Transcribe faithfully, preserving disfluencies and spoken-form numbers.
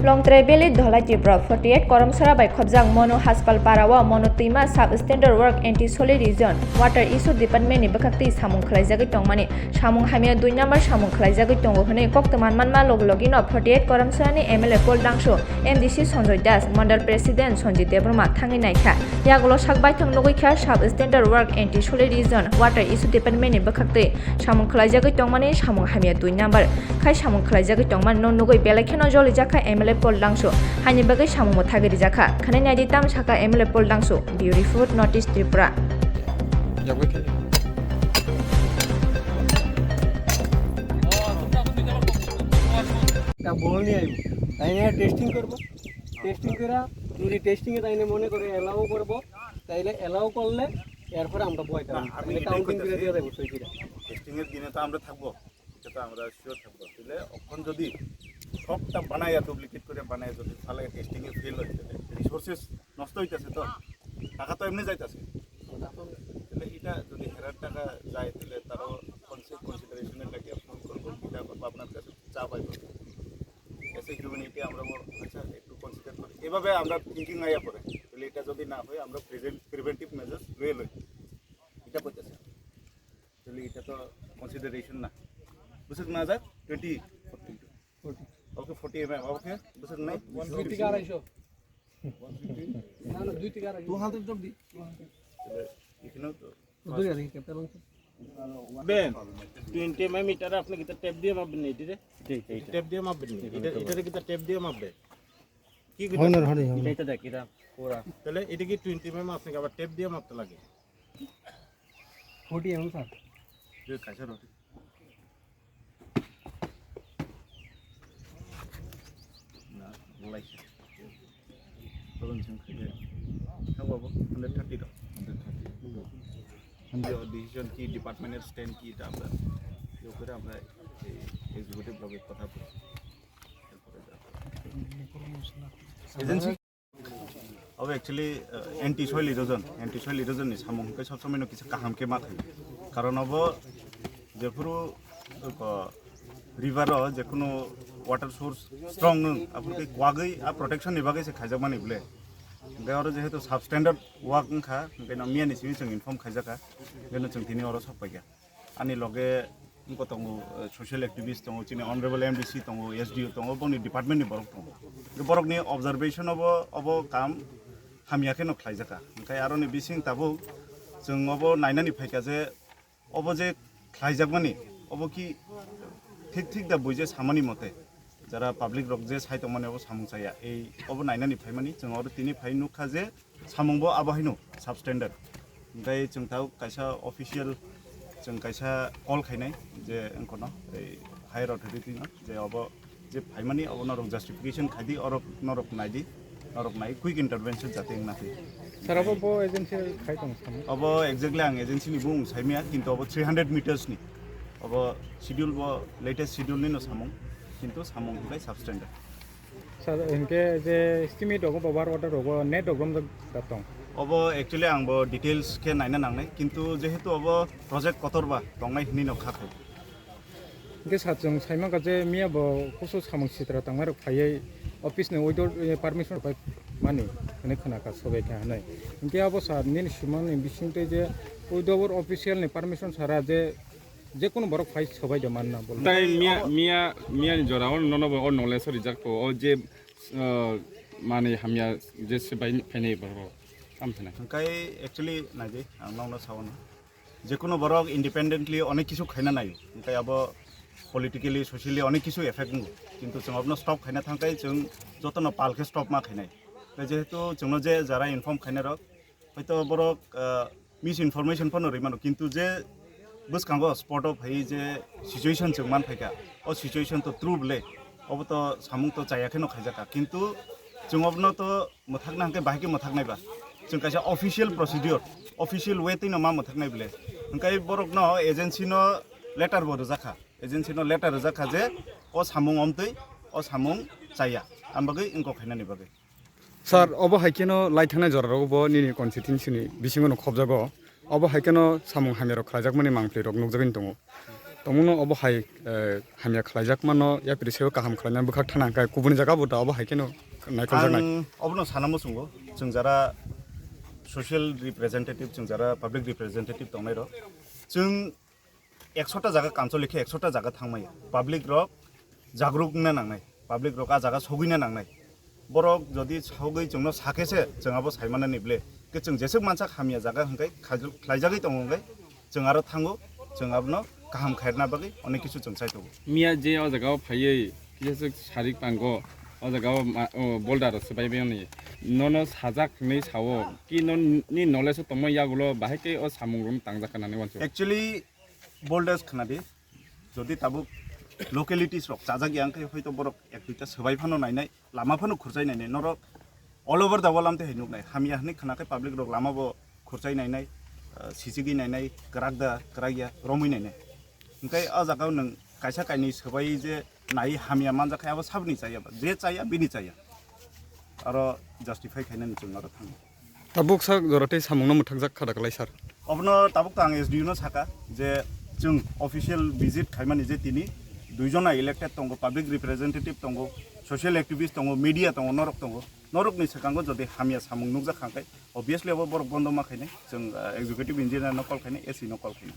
Longtrai Valley, Dholai, Tripura, forty eight Koromsora bai khobjak Monu Haspal Para o Monu Twima Sub Standard Work Anti Solid Region Water Issue Department ni bwkhak twi samung khwlaijagwi tongmani. Samung hamya dui number samung khwlaijagwi tongo hwnwi koktwma manma logi logi no forty eight Koromsora ni M L A Paul Dangsu, M D C Sanjoy Das, Mandal President Sanjit Debbarma thangwi naikha. Yagulo sak baithang nugwi kha Sub Standard Work Anti Solid Region Water Issue Department ni bwkhak twi samung khwlaijagwi tongmani samung hamya dui number khai samung khwlaijagwi tongmani no nugwi belai kheno jolijakha M L A Paul Dangsu, haini bagwi samung mwthagwi rijakha. Khwnai naidi tamo sakha M L A Paul Dangsu. Bureau Report, North East Tripura. একটা বল নিয়ে আইব, তাই নিয়ে টেস্টিং করবো। টেস্টিং করে যদি টেস্টিং এ তাই নিয়ে মনে করে অ্যালাউ করবো, তাইলে অ্যালাউ করলে এরপরে আমরা বইতে না, পারবো। আমি তাইলে এটাই কাউন্টিং করে কইতাছি। দিয়ে দেবো সই করে। টেস্টিং এর দিনে তো আমরা থাকবো, এটা তো আমরা শিওর থাকবো। তাহলে এখন যদি সবটা বানাইয়া ডুপ্লিকেট করে বানাইয়া যদি ফালাই টেস্টিং এ ফেল হয়, তাহলে রিসোর্সেস নষ্ট হইতাছে তো, টাকা তো এমনি যাইতাছে। তাহলে এটা যদি হেরার টাকা যায়, তাহলে তারও কনসি-, কনসিডারেশনের লাগে ফোন করবো, কিতা করবো, আপনার কাছে চা পাইবো। এসে হিউম্যানিটি আমরা বল-, আচ্ছা, একটু কনসিডার করি। এভাবে আমরা থিঙ্কিং আইয়া পড়ে। তাহলে এটা যদি না হয়, আমরা প্রিভেন-, প্রিভেন্টিভ মেজার্স লয়ে লই। এটা করতেছে। তাহলে এটা তো কনসিডারেশন না। বুঝছেন না, স্যার? টোয়েন্টি, ওকে, ফর্টি এমএম, ওকে? বুঝছেন না? দুই থেকে আড়াইশো। না, না, দুই থেকে আড়াইশো। দু হাতে যোগ দি। তাহলে এখানেও তো দুই আর এই ক্যাপিটাল অংশ। Ben, টোয়েন্টি এমএম ইটারে আপনি কিতা টেপ দিয়ে মাপবেন নি এটারে? এটা, এটা। টেপ দিয়ে মাপবেন নি? এটা, এটারে কিতা টেপ দিয়ে মাপবে? কি কিতা? হয় না, হয় না, হয় না। এটা, এটা দেখ, এটা পুরা। তাহলে এটা কি টোয়েন্টি এমএম আপনি কি আবার টেপ দিয়ে মাপতে লাগে? Forty MM sir. যে কাছে রটে। না, বলাই। তখন সিং থেকে থাকবো হান্ড্রেড থার্টি দাও। Hundred thirty. ডিসিশন কি, ডিপার্টমেন্টের স্ট্যান্ড কি, এটা আমরা ইয়ে করে আমরা এই এক্সিকিউটিভ ভাবে কথা বলি। Agency Abo actually, uh, anti soil erosion, anti soil erosion ni samung hwnkhe sob somoi no kisa kaham khe ma thai. Karon abo jephuru, uh, river o jekunu water source strong nwng, abo khe kwagwi a protection ni bagwi se khaijakmani bwle. Hwnkhe oro jehetu substandard work wngkha, hwnkhe no miya ni simi chwng inform khaijakha, hwnkhe no chwng tini oro sok paikha. Ani loge wngkha tongo, eh, social activist tongo, chini honorable M D C tongo, S D O tongo, boni department ni borok tongo. Borokni observation obo, obo kam hamya kheno khlaijakha. Hwnkhe aroni bising tabuk chwng obo nainani phaikha je obo je khlaijakmani, obo ki thik thik da buije samani mote. Jara public rok je sai tongmani obo samung chaya. Ei obo nainani phaimani, chwng oro tini phai nukha je samung bo abo haino substandard. Hwnkhe chwng tabuk kaisa official chwng kaisa call khainai je wngkha no, ei higher authority no, je obo je phaimani obo norok justification khaidi, orok norok naidi, norok nai quick intervention jate wngna thai. Sir, abo bo agency khai tong samung? Obo exactly ang agency ni bung saimya, kintu obo three hundred meters ni. Obo schedule bo latest schedule ni no samung, kintu samung hwnkhe substandard. Sir, hinkhe je estimate rogo bo, work order rogo net rok romjak da tong? Obo actually ang bo details khe naina nangnai, kintu jehetu obo project kotor ba tongnai hinwi no kha kho. Hinkhe sir, chwng sai mankha je miya bo kusu samung sitra tangmani rok phaiwi office ni without, eh, permission rok pai mani hinwi khna kha sobai kha hinwi. Hinkhe abo sir nini swimani bisingtwi je without official ni permission sara je Jekunu borok phai sobai de manna bolo. Tai miya, miya, miya ni jora o nono bo o knowledge o rijak to o je, uh, mani hamya je se bai phainai borok kam phainai. Hwnkhe actually naidi ang nokno sao no. Jekunu borok independently onek kisu khaina naio. Hwnkhe abo politically, socially onek kisu effect wngo. Kintu chwng abono stop khaina thangkhe chwng jotono pal khe stop ma khainai. Hwnkhe jehetu chwngno je jara inform khainai rok, hoito borok, ah, misinformation phano rwi mano, kintu je bwskango spot o phai je situation chwng man phaikha, o situation to true bwle, obo to samung to chaya kheno khaijakha, kintu chwng obono to mwthakna hwnkhe bahai khe mwthaknai ba, chwng kaisa official procedure, official way twino ma mwthaknai bwle, hwnkhe borokno agency no letter bo rwjakha, agency no letter rwjakha je o samung omtwi o samung chaya, am bagwi wngkok khainani bagwi. Sir, obo hai kheno lai thangnai jora rogo bo nini constituency ni bisingo no khobjago. Obo hai kheno samung hamya rok khlaijakmani mangpli rok nukjagwi tongo. Tongmano obo hai, eh, hamya khlaijakmano yapri seo kaham khlaina bwkhak thana hwnkhe kubuni jaga bo da obo hai kheno naikholjaknai. Ang obono sana muchungo, chwng jara social representative, chwng jara public representative tongnairok, chwng ekshota jaga kancholi khe ekshota jaga thangmaya. Public rok jagruk wngna nangnai, public rok a jaga sogwina nangnai. Borok jodi sogwi chwngno sakhe se chwng abo saimanani ble. Khe chwng jeswk mansa hamya jaga hwnkhe khaijak-, khlaijagwi tongo hwnkhe chwng aro thango, chwng abono kaham khairna bagwi onek kisu chwng chai tongo. Miya je o jaga o phaiwi kisa swk sarik pango, o jaga o ma-, o boulder swbai bai oni. Nono sajak hinwi sao, ki non-, ni knowledge o tongma yagulo bahai khe o samung rok tangjak kha nani wansuk. Actually, boulders khna di, jodi tabuk localities rok chajak ya, wngkhe hoito borok ek duita swbai phano nainai, lama phano khurchai nainai, norok all over the world amtwi hai nuknai, hamya hwnwi khna khe public rok lama bo khurchai nainai, ah, sichigwi nainai, kwrak da, kwrak ya, romwi nainai. Hwnkhe o jaga o nwng kaisa kainwi swbai je nai hamya manjak khe abo saboni chaya ba, je chaya bini chaya, aro justify khainani chwng aro thango. Tabuk sak jora tei samungno mwthakjak kha da kwlai sir. Obono tabuk to ang S D O no saka je chwng official visit khaimani je tini duijona elected tongo, public representative tongo, social activist tongo, media tongo, norok tongo. Norokni swkango jodi hamya samung nukjak kha khe obviously abo borok bondo ma khainai, chwng, ah, executive engineer no call khainai, S E no call khainai.